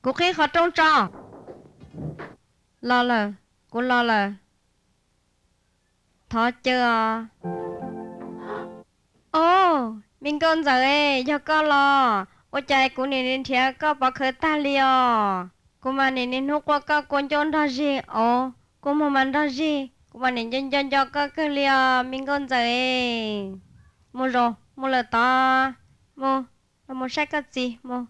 Kuv qhib qhov rooj tso. Los lawm, kuv los lawm. Thov caw os. Os, me nkauj ntxawm, yog koj los? Ua cas kuv nim nrhiav koj pov khawv tag li os? Kuv mas nim niaj hnub quaj koj kua ncauj nrog zig os, kua muag mas nrog zig, kuv mas nim nco nco nco koj kawg li os me nkauj ntxawm. Mus zoo, mus lawm tod, mus, los mus saib koj txiv mus.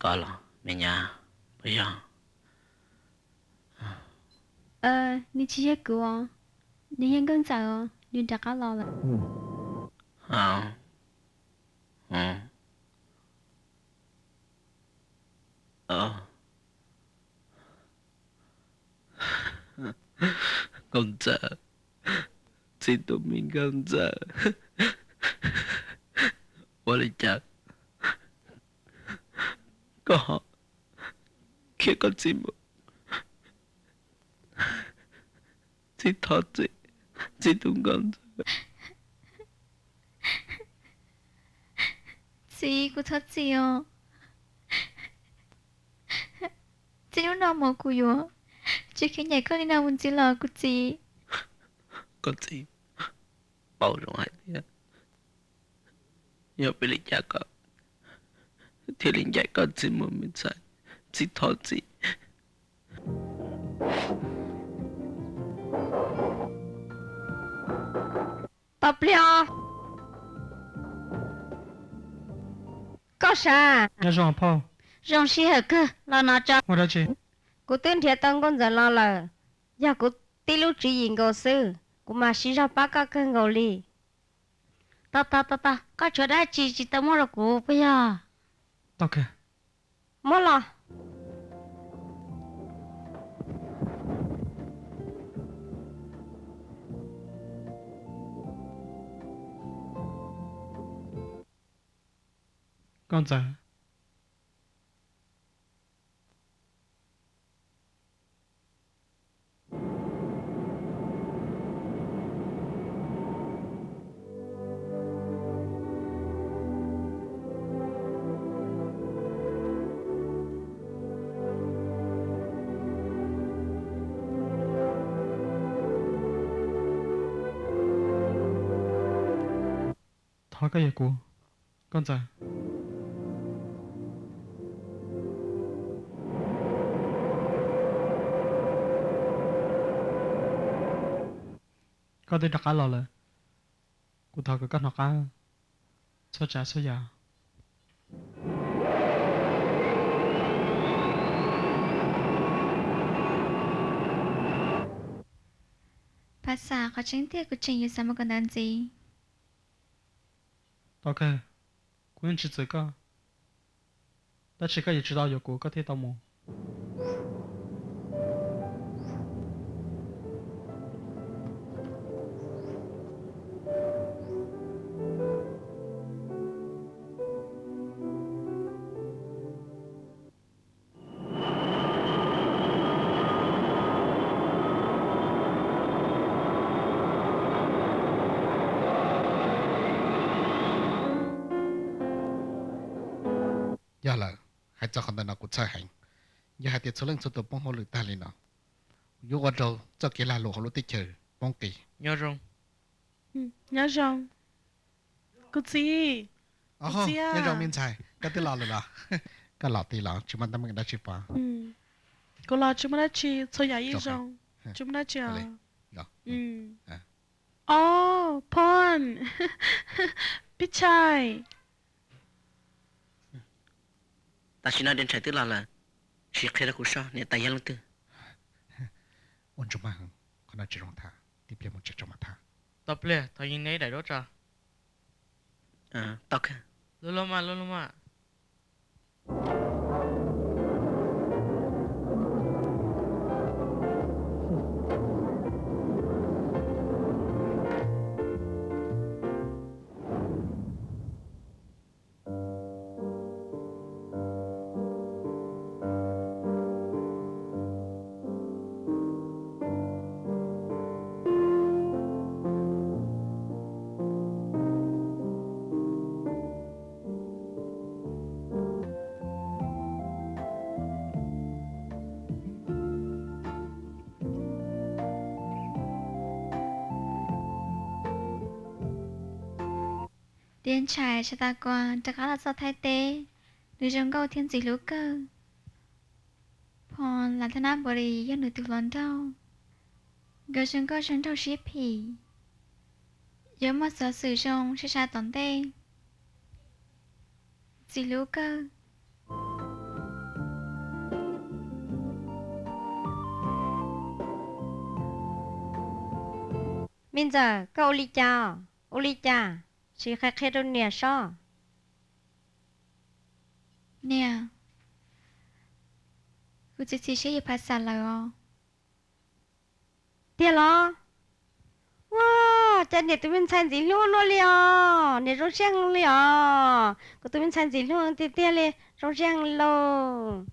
Koj los me nyab, puas yog? Nws tsis yog kuv os, nws yog nkauj ntxawm os, nws rov qab los lawm. Nkauj ntxawm, txiv tus me nkauj ntxawm, ua li cas koj ho khiav koj txiv mus? Txiv thov txim, txiv tus nkauj ntxawm. Txiv, kuv thov txim os. Txij hnub no mus kuv yuav tsis khiav ncaim koj li no mus ntxiv los kuv txiv. Koj txiv, paub zoo hais tias yog vim li cas koj thiaj li ncaim koj txiv mus me ntxhais, txiv thov txim. Tos pliag, koj sav. Zoo sij hawm kawg los no tso. Kuv twb nrhiav tau nkauj ntxawm los lawm, yog kuv tib lub tswv yim nkaus xwb, kuv mam siv zog pab koj kawg nkaus li. Tos tos tos tos, koj tshuav dab tsi tsis tau muab rau kuv puas yog? Muab los. Nkauj ntxawm, thov koj yuav kuv, nkauj ntxawm. Koj twb rov qab los lawm, kuv thov kom koj hnov qab txhua tsav txhua yam. Pab xav, qhov tseeb tiag kuv tseem yuav xav mus kawm ntawv ntxiv. Tau kawg, kuv yeej tsis txwv koj, tab sis koj yuav tsum tau yuav kuv koj thiaj tau mus. Yog lawm, hais txog qhov ntawm no kuv txhawj heev. Yog hais tias txhua leej txhua tus poob hauj lwm tag li no, yuav ua rau txoj kev lag luam hauv lub teb chaws poob qis. Nyob zoo. Nyob zoo. Kuv txiv. Kuv txiv, nyob zoo me ntxhais, koj twb los lawm los? Koj los tij los tsis muaj teeb meem dab tsi pom? Kuv los tsis muaj dab tsi, txhua yam yeej zoo, tsis muaj dab tsi os. Os, Phoj, Pij Chais. Tam sim no Dej Ntshai twb los lawm, sim qhia rau kuv saib niam tais yog leej twg. Ua ntsuj plig, qhov no tsis zoo tham, tib pliag mus tsev tso mam tham. Tau pliag, thov yees nej ib daim duab tso. Luag luag mas, luag luag mas. Tiaj Ntshais Tshav Tav Kuas rov qab los txog Thaib teb, nws zoo nkauj thiab ntxim hlub kawg. Phom Lam Thaj Nab Npaus Lis yog nws tus hluas nraug, nkawd zoo nkauj zoo nraug sib phim, yuav muaj xov xwm zoo sai sai tom ntej, ntxim hlub kawg. Me ntxawm, koj ua li cas? Ua li cas tsis qhia qhia rau niam sob? Niam, kuv txiav txim siab yuav phav xam lawm os. Tiag los? Ua, cas niam tus me ntxhais ntxim hlub luaj li os, niam zoo siab li os. Kuv tus me ntxhais ntxim hlub tiag tiag li, zoo siab lauj.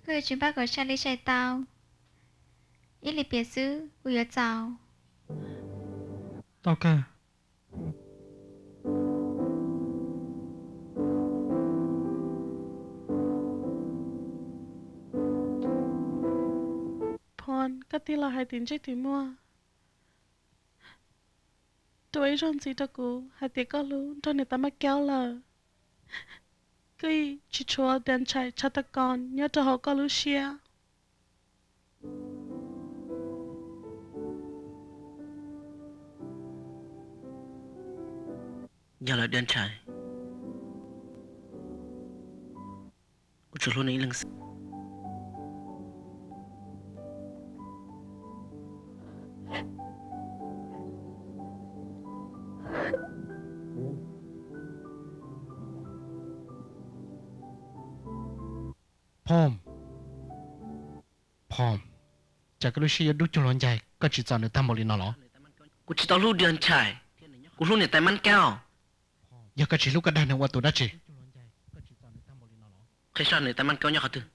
Koj yuav tsum npaj kom sai li sai tau, ib lim piam xwb kuv yuav txaus. Tau kawg. Phom, koj tig los hais tim ntsej tim muag, rau ib zaug ntxiv rau kuv hais tias koj hlub nrog niam tais Mab Kaub lawm. Koj tsis tshuav Tiaj Ntshais Tshav Tav Kuas nyob rau hauv koj lub siab. Yog lawm Tiaj Ntshais, kuv tsuas hlub nws ib leeg xwb. Phom, Phom, cas koj lub siab yuav dub cuag hluav ncaig, koj tsim txom nws tag npaum li no los? Kuv tsis tau hlub Tiaj Ntshais, kuv hlub niam tais Mab Kaub. Yog koj tsis hlub koj dag nws ua tus dab tsi? Qhia saib niam tais Mab Kaub nyob qhov twg.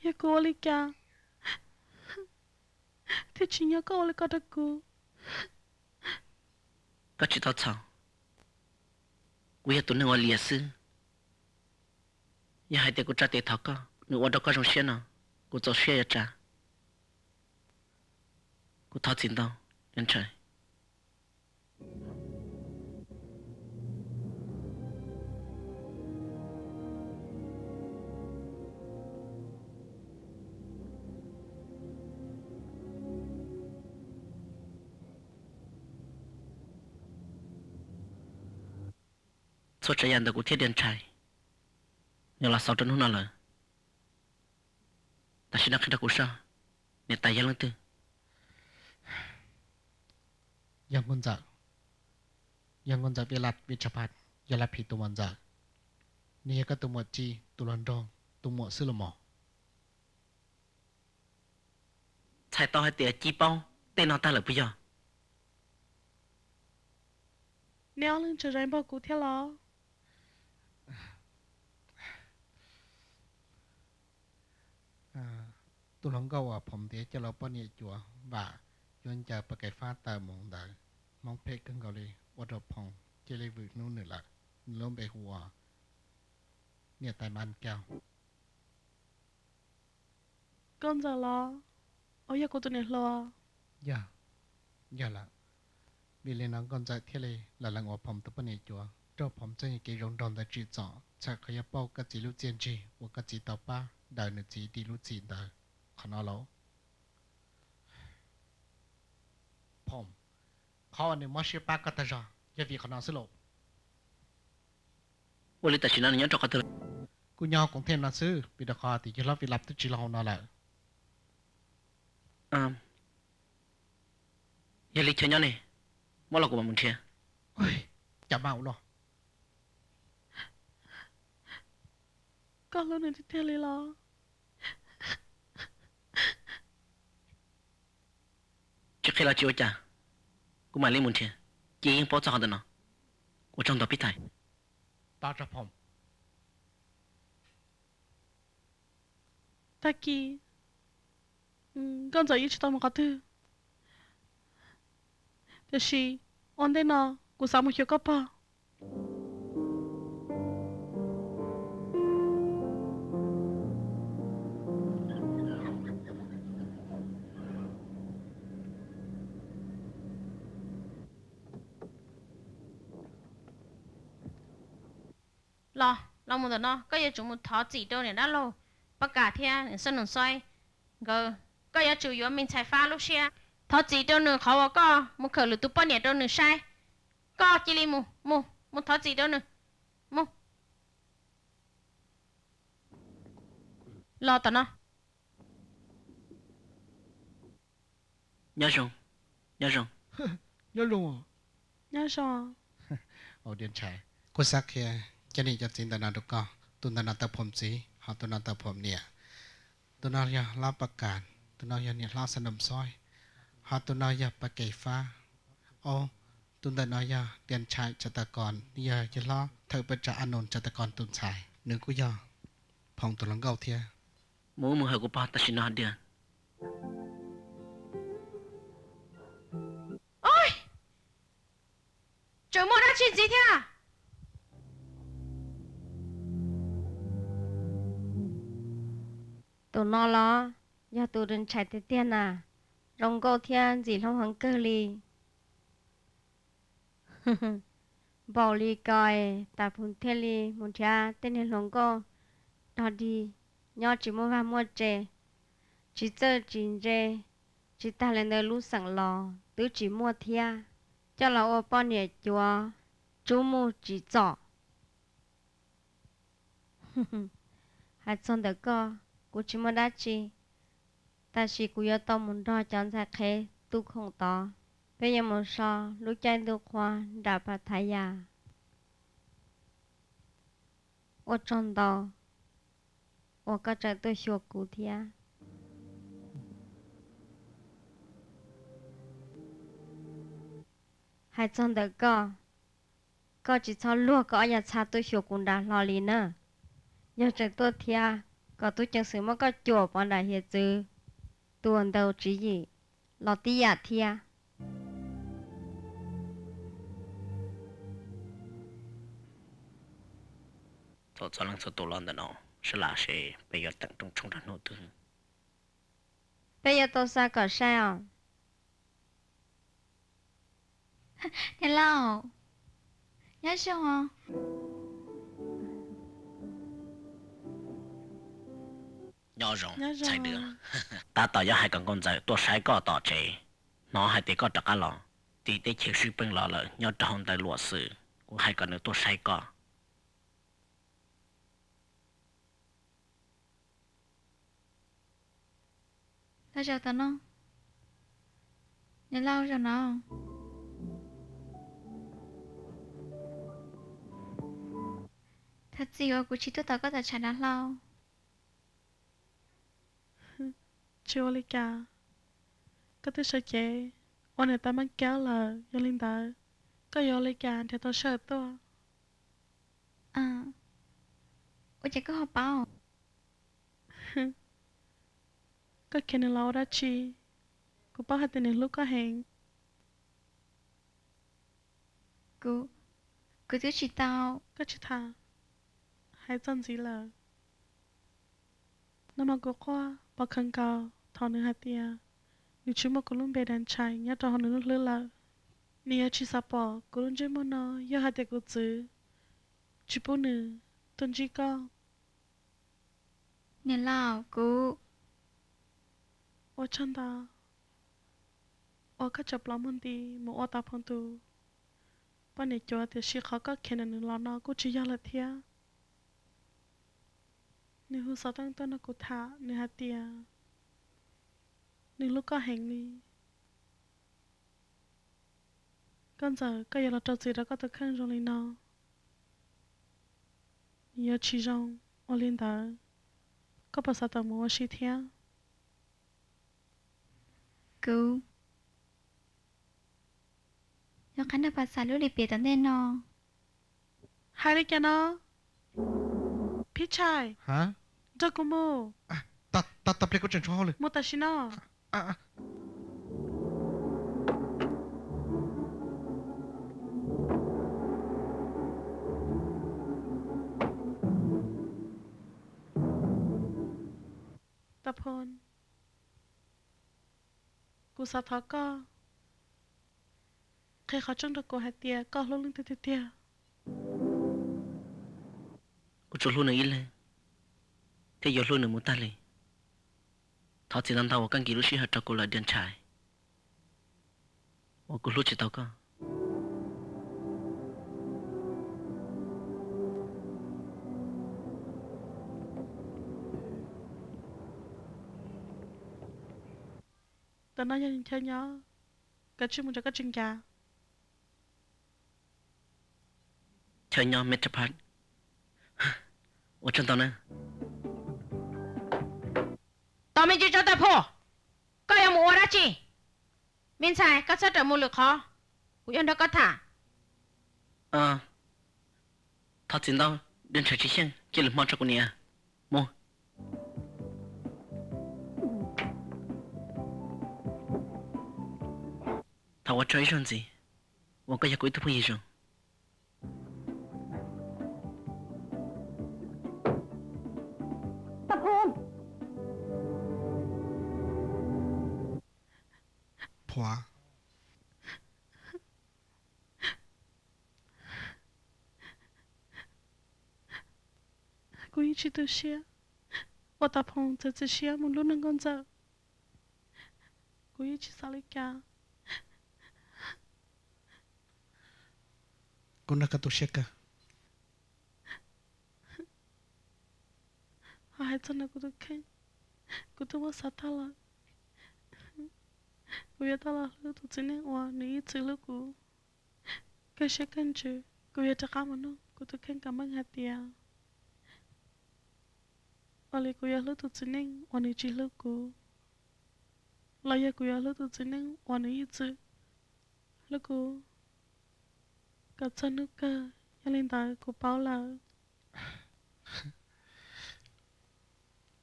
Yog kuv ua li cas thiaj tsim nyog koj ua li ko rau kuv? Koj tsis tau txhaum, kuv yog tus neeg ua liam xwb. Yog hais tias kuv tsa tes thov koj, nws ua rau koj zoo siab no, kuv txaus siab yuav tsa. Kuv thov txim ntau, Tiaj Ntshais. Txhua tsav yam ntawm kuv thiab Tiaj Ntshais, nws los xaus rau hnub no lawm. Tam sim no qhia rau kuv saib, niam tais yog leej twg? Yog Nkauj Ntxawm, yog Nkauj Ntxawm Vij Laj Vij Tshav Phas, yog Laj Phim tus muam ntxawm. Nws yog koj tus muam Ci, tus hluas nraug, tus muam xwb los mas. Txhais tau hais tias Ci paub tej no tag lawm puas yog? Neb ob leeg tseem zoo npaum kuv thiab los? Tus hluas nkauj uas Phom ntiav coj los poj niam cuav vam yuav ncaws pas kev fab taw mus ntawd, hmoob phem kawg nkaus li, ua rau Phom cia li vwm hnub nws lawm. Nws lub npe hu ua niam tais Mas Kaus. Nkauj Ntxawm los? Ua yog kuv tus niam hluas? Yog, yog lawm. Vim li no Nkauj Ntxawm thiaj li los lees ua Phom tus poj niam cuav, rau Phom txoj kev zoo nraug ntawd tsim txom, txhawm qhov yuav pauj koj txiv lub txiaj ntsig uas koj txiv tau pab daws nws txiv dim lub txim ntawd. Qhov no lauj, Phom, qhov uas nws mob siab pab koj tag zog yog vim qhov no xwb lauj. Ua li tam sim no nws nyob rau qhov twg? Kuj nyob hauv koom thej no xwb, vim rau qhov tias yawg hlob Vij Laj twb tsis los hauv no lawm. Yog li cia nyob ne, muab los kuv mam mus nrhiav. Cas mas ua luaj? Koj hlub nws tiag tiag li los? Tsis qhia los tsis ua cas, kuv mam li mus nrhiav, cia yeej paub txog qhov ntawm no. Ua tsaug ntau Pib Thais. Tag kis Nkauj Ntxawm yeej tsis tau mus qhov twg, tiam sis ua ntej no kuv xav mus xyuas koj pog. Los, los mus ntawm no, koj yuav tsum mus thov txim rau niam dab laug Paj Kam thiab niam Xab Nus Xoib nkawd. Koj yuav tsum yuav me ntxhais Fab lub siab, thov txim rau nws qhov uas koj mus khawm lwm tus poj niam rau nws saib. Koj cia li mus, mus, mus thov txim rau nws. Mus. Los tom no. Nyob zoo, nyob zoo. Nyob zoo. Nyob zoo. Ua Dias Ntshai, kuv xav qhia cov niam cov txiv ntawm no rau koj. Tus ntawm no tau Phom txiv, ho tus no tau Phom niam. Tus no yog hlob Paj Kam, tus no yog niam hlob Xab Nus Xoib, ho tus no yog Paj Kev Fab. Au, tus ntawm no yog Dias Ntshai Tsav Tas Kos, yog yawg hlob thawj pawg tsam Ab Nus Tsav Tas Kos tus ntxhais, nws kuj yog Phom tus hluas nkauj thiab. Mus mus hawm kuv pog tam sim no hais tias. Tseem muaj dab tsi ntxiv thiab? Tus no los yog tus Dias Ntshai tiag tiag na, zoo nkauj thiab ntxim hlub heev kawg li. Npaum li ko es tas phum thiaj li mus nrhiav tej niag hluas nkauj dog dig, nyob tsis muaj vaj muaj tse, tsis txawj tsis ntse, tsis tag li ntawd lub xeem los twb tsis muaj thiab, coj los ua poj niam cuav, tsub muj tsim txom. Hais txog ntawm koj, kuv tsis muaj dab tsi, tab sis kuv yuav tau mus nrog cov ntxhais qhev tu khoom tod, peb yuav mus so lub caij ntuj qhua nram Pas Thav Yas. Ua tsaug ntau uas koj tseem tuaj xyuas kuv thiab. Hais txog ntawm koj, koj tsis txhob luag koj ob yas txha tuaj xyuas kuv nram hlo li na. Yog tseem tuaj thiab, kom tub ceev xwm muab koj cuam pov nram hiav txwv, tua ntaus tswv yim los tib yam thiab. Txhua leej txhua tus los ntawm no, sab laj seb peb yuav teem rooj tshoob rau hnub twg. Peb yuav tau xa kom sai os. Niam laus, nyob zoo. Nyob zoo, tab tom yuav hais kom nkauj ntxawm tuaj saib koj tom tsev, hnov hais tias koj rov qab los, tim teb chaws swb peej los lawm nyob rau hauv ntawm luam xwm, kuv hais kom nws tuaj saib koj. Los zaum tom no, niam laus zaum no. Thov txim uas kuv tsis tuaj tos koj tom tshav nram hlau. Tsis ua li cas, koj twb sawv cev ua niam tais Mab Kaub lawm, yog li ntawd Koj yuav ua li cas nrhiav tau sij hawm tuaj? Ua cas koj ho paub? Koj khiav nws los ua dab tsi? Kuv paub hais tias nws hlub koj heev. Kuv, kuv twb tsis tau. Koj tsis tham, hais txog ntxiv lawm. Nag hmo kuv quaj pom khaws nkaus thaum nws hais tias nws tsis muaj kuv lub npe Dab Ntshai nyob rau hauv nws lub hlwb lawm. Nws yuav tsis xav pom kuv lub ntsej muag no yog hais tias kuv txwv tsis pub nws tuaj ntsib koj. Niam laus, kuv ua tsaug ntau uas koj tseem ploj muag nti mus ua Tav Phoom tus poj niam cuav, tiam sis qhov koj khiav nrog nws los no kuj tsis yog lawm thiab. Nws hu xov tooj tuaj nrog kuv tham, nws hais tias nws hlub koj heev li. Nkauj Ntxawm, koj yuav los rau txim rau koj tus kheej zoo li no, nws yuav tsis zoo. Ua li ntawd, koj puas xav tawm mus ua si thiab? Kuv, yog qhov nej pom xav lub lim piam tom ntej no. Hais li cas no? Phij Tshais, nrog kuv mus. Tag pliag kuv tseem tshuav hauj lwm. Mus tam sim no. Tav Phoom, kuv xav thov koj qhia qhov tseeb rau kuv hais tias koj hlub leej twg tiag tiag. Kuv tsuas hlub nws ib leeg, thiab yuav hlub nws mus tag li. Thov txim ntau ntau uas koj nkim lub sij hawm rau kuv lawm Dab Ntshai, uas kuv hlub tsis tau koj. Ntawm no yog chaw nyob, kav tsij mus rau koj tsev ncav. Chaw nyob Metro Park. Ua tsaug ntau na. Tos me ntsis tso Tav Phoom, koj yuav mus ua dab tsi? Me ntxhais, koj txhob rawm mus lwm qhov, kuv yuav nrog koj tham. Thov txim ntau, Dab Ntshai tsis xyeej, cia lwm hmo tso kuv niam. Mus. Thov ua tsaug ib zaug ntxiv uas koj yog kuv ib tug phooj ywg zoo. Phuam, kuv yeej tsis tu siab uas Tav Phoom txawv txim siab mus hlub nws nkauj ntxawm. Kuv yeej tsis xav li cas. Kuv nrog koj tu siab kawg. Ho hais txog ntawm kuv tus kheej, kuv twb muab xav tag lawm. Kuv yuav tau los hlub tus txiv neej uas nws ib txwm hlub kuv. Kaj siab kaj ntsws, kuv yuav rov qab mus nug kuv tus kheej kom meej hais tias, ua li kuv yuav hlub tus txiv neej uas nws tsis hlub kuv, los yog kuv yuav hlub tus txiv neej uas nws ib txwm hlub kuv kom txog hnub kawg? Yog li ntawd kuv paub lawm.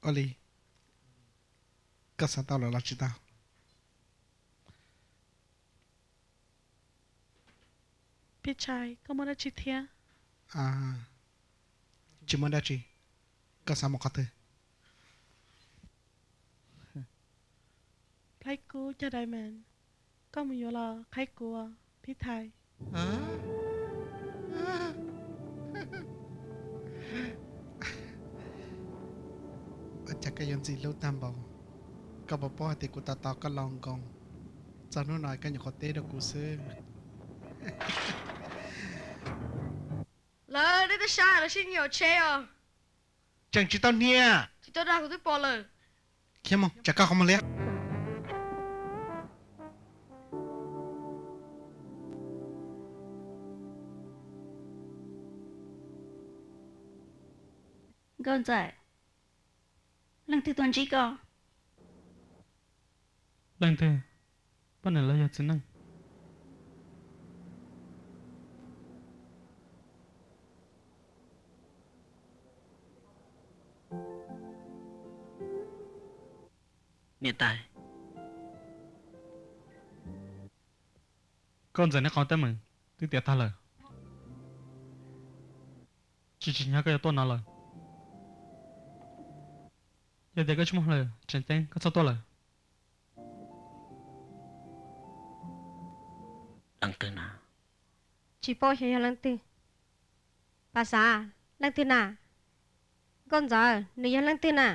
Ua li, koj xav tau lawm los tsis tau? Phij Tshais, koj muaj dab tsi thiab? Tsis muaj dab tsi. Koj xav mus qhov twg? Plhaib kub cog diamond, koj mus yuav los qhaib kuv, Phij Tshais. Ua cas koj yuav ntxim hlub tag npaum? Koj puas paub hais tias kuv tos tos koj los nkoos, txog hnub no koj nyuam qhuav teb rau kuv xwb. Lawv, nej twb saib lawv sib nyiam tsheb os. Tseem tsis tau hnia. Tsis tau dag, kuv twb pom lawm. Khiav mus, tsam koj qhov muag liab. Nkauj Ntxawm, leej twg tuaj ntsib koj? Leej twg? Poj niam los yog txiv neej? Niam tais, koj ntxeev nej qhov teeb meem twb tiav tag lawm, tsis tsim nyog koj yuav tuaj no lawm. Yog tias koj tsis muaj hauj lwm tseem ceeb koj txhob tuaj lawm. Leej twg na? Tsis paub xyov yog leej twg. Pas Xav, leej twg na? Nkauj Ntxawm, nws yog leej twg na?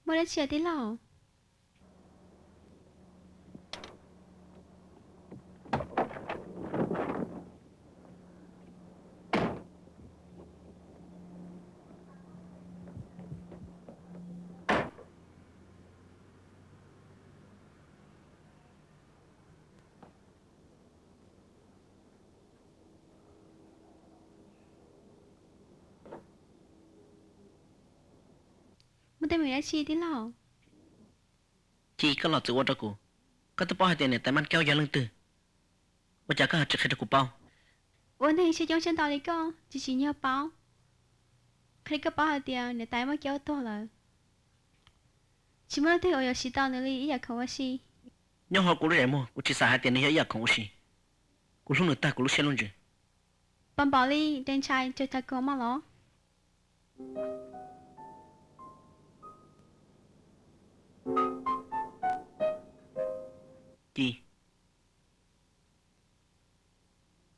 Muaj dab tsi tij laug? Muaj teeb meem dab tsi tij laug? Ci, koj los txwm ua rau kuv. Koj twb paub hais tias niam tais Mab Kaub yog leej twg, ua cas koj ho tsis qhia rau kuv paub? Ua neeg siab coob siab ntau li koj tsis tsim nyog paub. Qhia li koj paub hais tias niam tais Mab Kaub tuag lawm, tsis muaj leej twg uas yuav siv tau nws li ib yam khoom ua si. Nyob hauv kuv lub zais muag kuv tsis xav hais tias nws yog ib yam khoom ua si. Kuv hlub nws tag kuv lub siab lub ntsws. Pom npaum li deev ntshai raug cov kua muag los? Ci,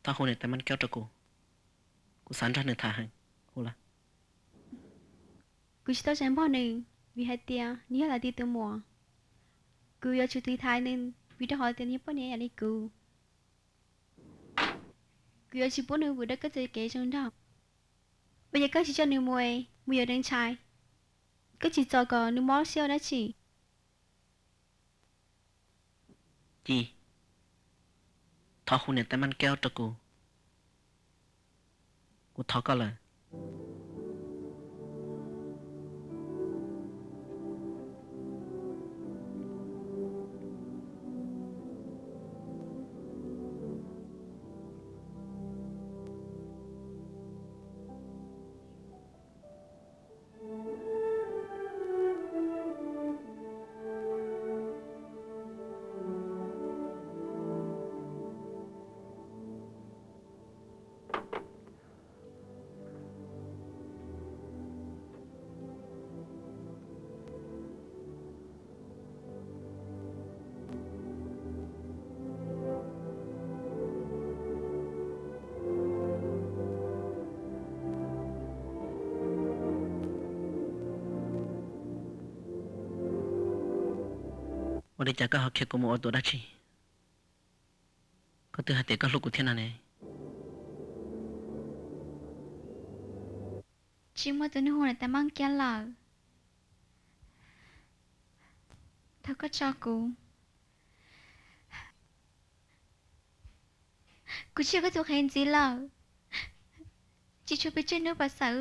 thov hu niam tais Mab Kaub rau kuv. Kuv xav nrog nws tham heev. Hu lawm. Kuv tsis tau tseem npog nws vim hais tias nws yog lawv tij tus muam. Kuv yuav tsum tiv thaiv nws vim rau qhov tias nws yog poj niam ib yam li kuv. Kuv yuav tsis pub nws vwm dawb koj txoj kev zoo nraug. Ua cas koj tsis coj nws mus, mus yuav deev ntshai? Koj tsis txo kom nws mob siab ua dab tsi? Ci, thov hu niam tais Mab Kaub rau kuv. Kuv thov koj lawm. Ua li cas koj ho khiav kuv mus ua tus dab tsi? Koj twb hais tias koj hlub kuv thiab no ne. Tsis muaj tus neeg hu niam tais Mab Kaub lawm. Thov koj tso kuv. Kuv tsis yog koj tus qhev ntxiv lawm. Tsis tshua pes tsawg hnub Pas Xav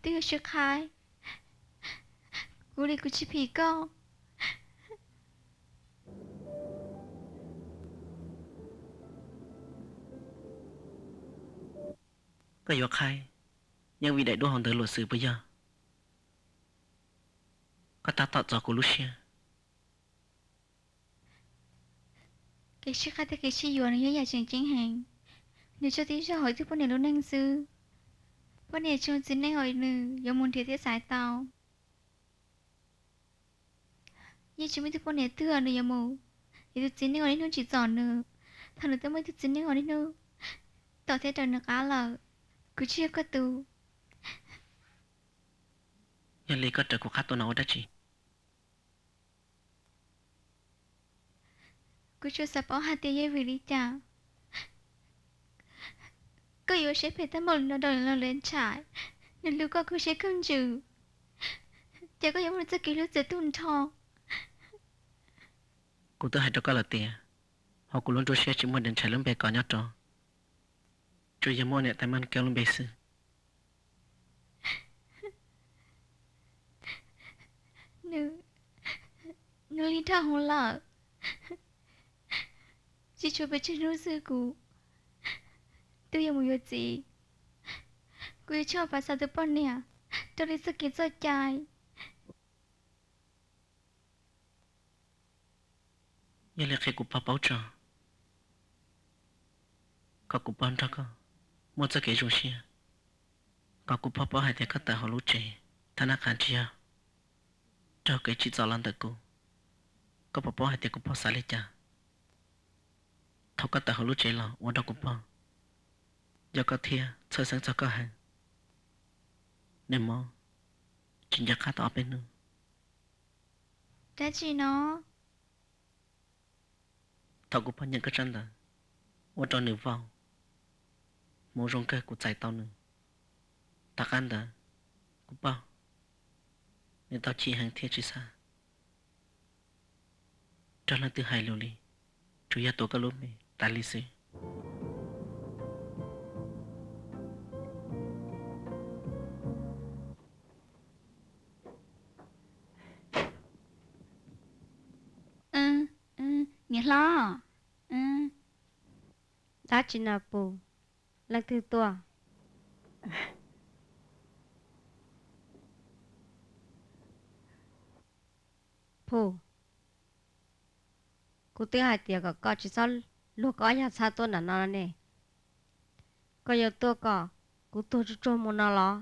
twb yuav sib qhaib. Kuv li kuv tsis phim koj. Koj yuav qhaib yeej vim daim duab hauv ntawv luam xwm puas yog? Koj tab tom txo kuv lub siab. Kev sib qhaib thiab kev sib yuav nws yog ib yam tseem ceeb heev. Nws tsuas tib zaug hauv ib tug poj niam lub neej xwb. Poj niam tsis muaj txiv neej uas nws yuav mus nrhiav thiab xaiv tau. Yeej tsis muaj ib tug poj niam twg nws yuav mus yuav tus txiv neej uas niaj hnub tsim txom nws, thaum nws twb muaj ib tug txiv neej uas niaj hnub tos thiab raws nws qab lawm. Kuv tsis yog koj tus. Yog li koj raws kuv qab tuaj no ua dab tsi? Kuv tsuas xav paub hais tias yog vim li cas koj yuav siab phem tag npaum li no rau Lis Ntshai. Nws hlub koj kawg siab kawg ntsws, ces koj yuav muaj txoj kev hlub txawv tu nrho. Kuv twb hais rau koj lawm tias hauv kuv lub nruab siab tsis muaj daim ntshai lub npe ko nyob rau, tsuas yog muaj niam tais Maj Kab lub npe xwb. Nws, nws li dhau hwv lawm. Tsis tshuav pes tsawg hnub xwb kuv twb yuav mus yuav txiv. Kuv yuav tsum pab xa tus poj niam raws li txoj kev txoj cai. Yog li qhia kuv pog paub tso, kom kuv pog nrog koj muaj txoj kev zoo siab, kom kuv pog paub hais tias koj tawm hauv lub tsev thab nab qha tsis yog raug kev tsim txom los ntawm kuv. Koj puas paub hais tias kuv pog xav li cas thaum koj tawm hauv lub tsev los ua rau kuv pog, yog koj thiab txhawj xeeb txog koj heev. Nws mob tsis nco qab tau ob peb hnub. Dab tsi no? Thaum kuv pog nyeem koj tsab ntawv ua rau nws vau, hmoov zoo kawg kuv txais tau nws. Tom qab ntawd kuv pog nws tau chim heev thiab tsis xav nrog leej twg hais lus li, tsuas yog tuav koj lub npe tas li xwb. Niam hlob, dab tsi na Pus? Leej twg tuaj? Pus, kuv twb hais tias kom koj tsis txhob luag koj ob yag txhab tuaj nram no ne. Koj yuav tuaj kom kuv tuag tsuag tsuag mus no los?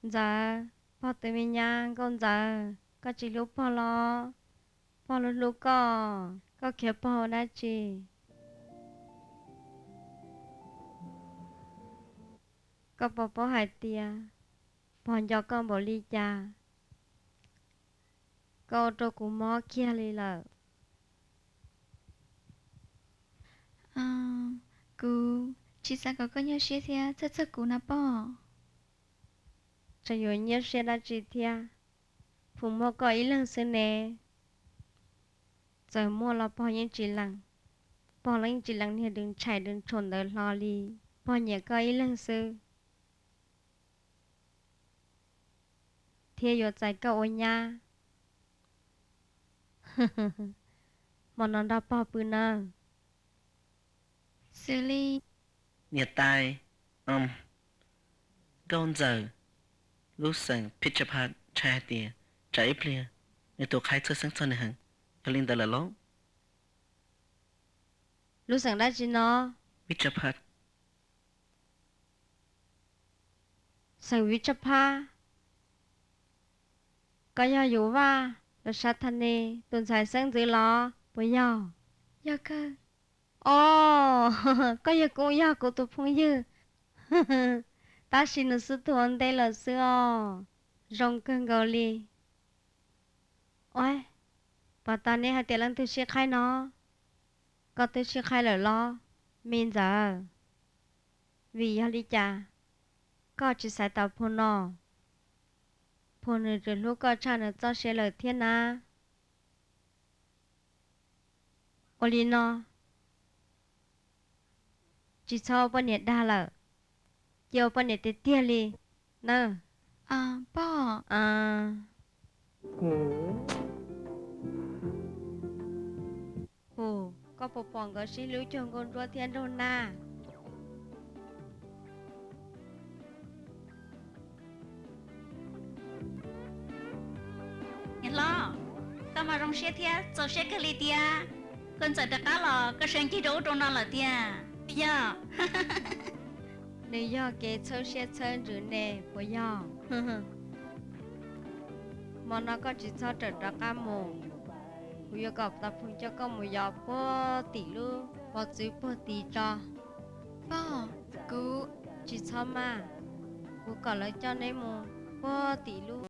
Ntxawm, pog tus me nyab Nkauj Ntxawm, koj tsis hlub pog los? Pog hlub hlub koj, koj khiav pog ua dab tsi? Koj puas paub hais tias pog nco koj npaum li cas? Koj ua rau kuv mob kiag li lawm. Kuv tsis xav kom koj nyuaj siab thiab txhawj txog kuv na pog. Tseem yuav nyuaj siab dab tsi thiab? Pus muaj koj ib leeg xwb ne. Txawm muaj los pog yeej tsis lees, pog los yeej tsis lees niag dwg ntshai dwg ntshua ntawd hlo li. Pog nyiam koj ib leeg xwb thiab yuav txais koj ua nyab. Hmo no nrog pog pw nawb. Xws li niam tais, Nkauj Ntxawm, lub xeem Phiv Tsab Phaj ntshai hais tias tsam ib pliag nws tus qhaib txhawj xeeb txog nws heev. Yog li ntawd lawm lauj? Lub xeem dab tsi no? Phiv Tsab Phaj. Xeem Phiv Tsab Phaj? Koj yog Yus Vaj los Sab Thas Nis tus ntxhais xeeb ntxwv los puas yog? Yog kawg. Os, koj yog kuj yog kuv tus phooj ywg, tab sis nws xub tuag ua ntej lawm xwb os. Zoo kawg nkaus li. Os, pom tas neb hais tias leej twg sib qhaib no, koj twb sib qhaib lawm los me ntxawm? Vim yog li cas koj tsis xaiv tau Pug no? Pug nws tseem hlub koj tshaj nws txoj sia lawm thiab na. Ua li no, tsis txhob ua poj niam dag lawm, cia ua poj niam tiag tiag li nawb. Pog. Pug, koj puas pom nkawd sib hlub cuag nkauj ntsuab thiab nraug nag? Niam hlob, koj mas zoo siab thiab txaus siab kawg li tiag. Koj Ntxawm rov qab los koj sawv ncig rau ub rau no lawm tiag yog? Nws yog kev txhawb siab txhawb ntsws ne puas yog? Hmo no koj tsis txhob rawm rov qab mus, kuv yuav kom Tau Phooj coj koj mus yos puag tim lub pov txwv puag tid tso. Pog, kuv. Tsis txhob maj, kuv kom lawv coj neb mus puag tim lub